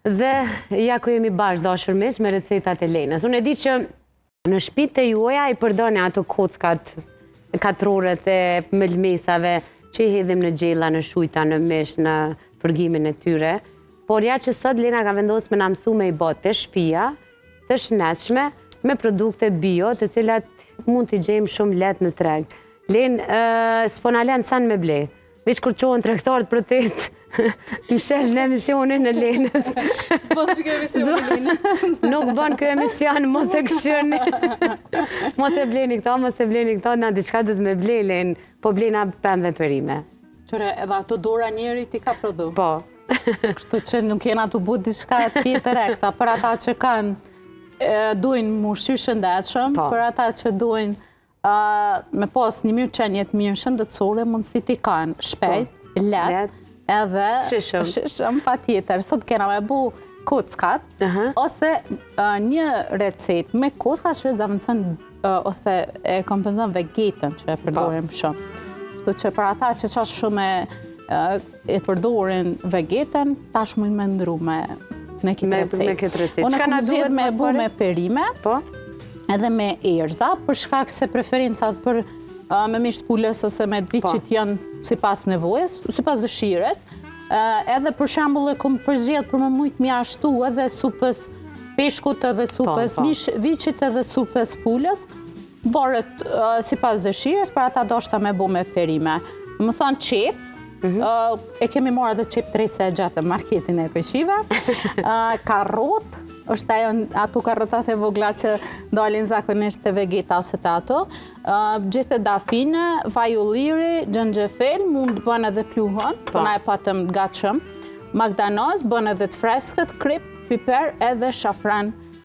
Dhe ja ku jemi bashkë dashur miq me recetat e Lenës. Unë e di që në shtëpitë e juaja i përdorni ato kockat, katroret e mëlmesave që i hedhim në gjella, në shujta, në mish, në fërgimin e tyre. Por ja që sot Lena ka vendosur me na mësu me i bë te shtëpia, të shëndetshme, me produkte bio, të cilat mund t'i gjejmë shumë lehtë në treg. Len, s'po na lën sen me ble. Veç kur çohen tregtarët protestë, mshel në emisionin e Lenës. S'bën që kjo emision e Lenës. Nuk bën kjo emision, mos e këshyrni. Mos e bleni këto, mos e bleni këto, na diçka do të me ble, Len, po blena pemë dhe perime. Qyre, edhe ato dora njerit i ka prodhu. Po. Kështu që nuk jena tu bu diçka tjetër ekstra, për ata që kanë, dujnë m'u ushqy shëndetshëm, po. për ata që dujnë me pas një mirëqenie të mirë shëndetësore, mundësit i kanë shpejt, po, lehtë, edhe shijshëm, shijshëm patjetër. Sot kena me bu kockat, ose një recetë me kockat që zavendëson ose e kompenzon vegetën që e po. përdorim shumë. Kështu që për ata që qaq shumë e përdorin vegetën, tash mund me ndru me me këtë recetë. Me këtë recetë. Unë kam zgjedh me bu me perime, po? edhe me erza, për shkak se preferencat për me mish të pulës ose me të viçit po. janë sipas nevojës, sipas dëshirës. Edhe për shembull e kom përzgjedh për me mujtë me ia shtu edhe supës peshkut edhe po, supës po. mish viçit edhe supës pulës, Varet sipas dëshirës, për ata doshta me bu me perime. Me thonë qepë, mhm. e kemi marrë edhe qepë të re se e gjetëm marketin e peqive, karrot, është ajo ato karrotat e vogla që dalin zakonisht te vegeta ose te ato, gjethe dafine, vaj ulliri, xhenxhefil, mund të bën edhe pluhën, po na e patëm gatshëm, majdanoz, bën edhe të freskët, kripë, piper edhe shafran.